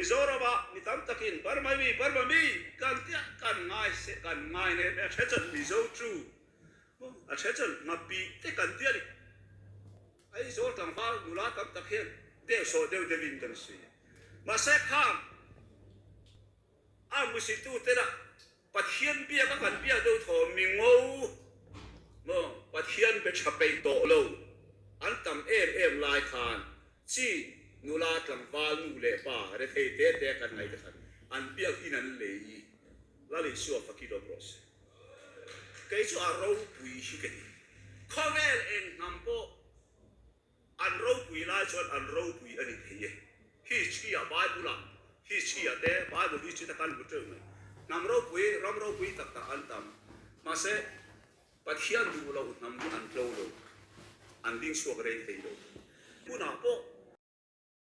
Mizoramah mi tam takin Burma mi, Burma mi kan tia kan ngai se kan ngai ne a then chuan Mizo chu a then chuan Ngapih te kan tia ni. Aizawl tlangval nula tam tak hian deuhsawh deuh deuhin kan sawi a. Mahse khang a hmusitu tena Pathian biak a kan biak deuh thaw mi ngo maw Pathian be tha peih tawh lo an tam em em lai khan chi nula tlangval nu leh pa rethei te te kan ngaih te khan an biak in an lei Lal Isua fakir awm rawh se. Kei chu a ropui hi ka ti. Khawvel eng hnam pawh An ropui lai chuan an ropui a ni thei e. History ah Bible ah history ah te Bible history te kan hmu teuh mai. Hnam ropui, ram ropui tak tak an tam. Mahse, Pathian duh loh hnam hi an tlo lo. An ding chhuak rei thei lo. Hunah pawh.